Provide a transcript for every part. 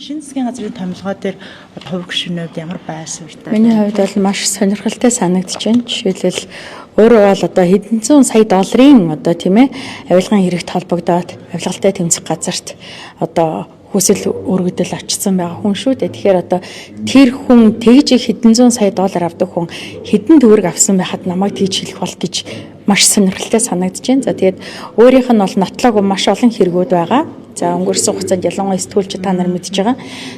Шинэ засгийн газрын томилгоо дээр хувь гишүүний хувьд ямар байр суурьтай? Миний хувьд бол маш сонирхолтой санагдаж байна. Жишээлбэл, өөрөө бол одоо хэдэн зуун сая долларын одоо, тийм ээ, авилгын хэрэгт холбогдоод авилгалтай тэмцэх газарт одоо хүсэл өргөдөл очсон байгаа хүн шүү дээ. Тэгэхээр одоо тэр хүн, тэгж их хэдэн зуун сая доллар авдаг хүн хэдэн төгрөг авсан байхад намайг тэгж хэлэх бол гэж маш сонирхолтой санагдаж байна. За, тэгээд өөрийнх нь бол нотлоогүй маш олон хэрэгүүд байгаа. За, өнгөрсөн хугацаанд ялангуяа сэтгүүлч та нар мэдж байгаа.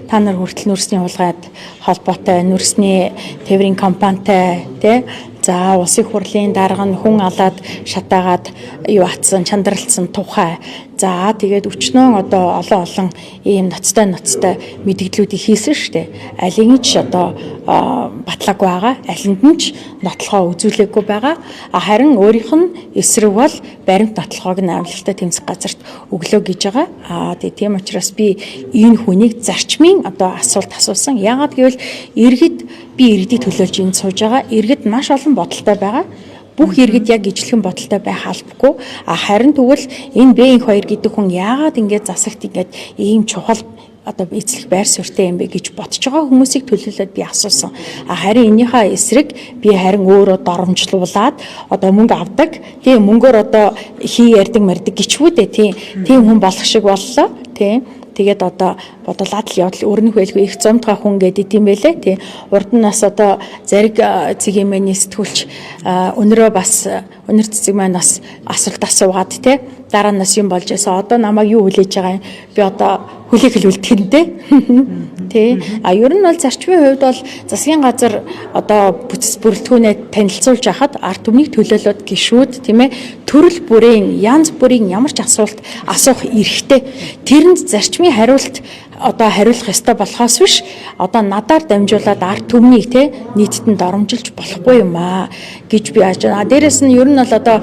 Та нар хүртэл нүүрсний хулгайд холбоотой, нүүрсний тээврийн компанитай, тий. За, улсын хурлын дарга нь хүн алаад шатаагаад юу атсан, чандралцсан тухай. За, тэгээд өчнөө одоо олон олон ийм ноцтой ноцтой мэдгдлүүдийг хийсэн шүү дээ. Алийг ч одоо батлаагүй байгаа. Алинд нь ч нотлохоо үзүүлээгүй байгаа. А харин өөрийнх нь эсрэг бол баримт нотлохоог нь авилгалтай тэмцэх газарт өглөө гэж байгаа. А тэгээ тийм учраас би энэ хүнийг зарчмын одоо асуулт асуусан. Яагаад гэвэл иргэд, би иргэдийг төлөөлж энд сууж байгаа. Иргэд маш олон бодолтой байгаа. Бүх иргэд яг ижилхэн бодолтой байх албагүй. А харин тэгвэл энэ Б-2 гэдэг хүн яагаад ингэж засагт ингэж ийм чухал одоо эзлэх байр суурьтай юм бэ гэж бодож байгаа хүмүүсийг төлөөлөөд би асуусан. А харин энийхээ эсрэг би харин өөрөө доромжлуулаад одоо мөнгө авдаг. Тийм, мөнгөөр одоо хий ярьдаг мардаг гिचвүү дээ. Тийм хүн болох шиг боллоо. Тийм. Тэгээд одоо бодолаад л явдал өрнөх байлгүй, их зомтгой хүн гэдэг юм байлээ. Тийм. Урд нь бас одоо зариг цэгийн мэний сэтгүүлч өнөрөө бас өнөр цэцэг маань бас асуулт асуугаад, тий, дараа нь бас юм болж байсан. Одоо намайг юу хүлээж байгаа юм? Би одоо хүлээх л үлдэх нь, тий. Тий. А ер нь бол зарчмын хувьд бол засгийн газар одоо бүтц бүрэлдэхүүнээ танилцуулж хахад ард түмнийг төлөөлөөд гишүүд, тийм ээ, төрөл бүрийн, янз бүрийн ямар ч асуулт асуух эрхтэй. Тэрэнд зарчмын хариулт одоо хариулах ёстой болохоос биш одоо надаар дамжуулаад ард түмнийг, те, нийтэд нь доромжилж болохгүй юм аа гэж би яаж байна. Дээрэс нь ер нь бол одоо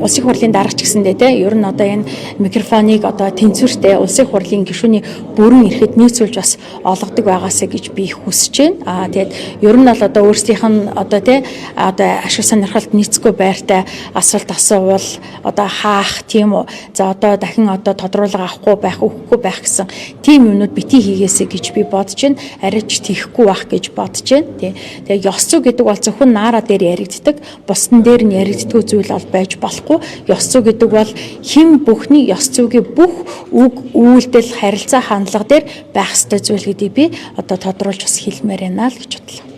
улсын хурлын дарга ч гэсэндээ, те, ер нь одоо энэ микрофоныг одоо тэнцвэртэй улсын хурлын гишүүний бүрэн эрхэд нийцүүлж бас олгодог байгаасаа гэж би хүсэж байна. Аа, тэгээд ер нь бол одоо өөрсдийнх нь одоо, те, одоо ашиг сонирхолд нийцэхгүй байртай асуулт асуувал одоо хаах, тийм үү. За, одоо дахин одоо тодруулга авахгүй байх, өгөхгүй байх гэсэн тийм юмнууд битгий хийгээсэй гэж би бодож байна. Арайч тийхгүй байх гэж бодож байна. Тий. Тэгээ ёс зүй гэдэг бол зөвхөн наара дээр яригддаг, бусдан дээр нь яригддаг зүйл бол байж болохгүй. Ёс зүй гэдэг бол хэн бүхний ёс зүйгийн бүх үг, үйлдэл, харилцаа, хандлага дээр байх ёстой зүйл гэдгийг би одоо тодруулж бас хэлмээр байна л гэж бодлоо.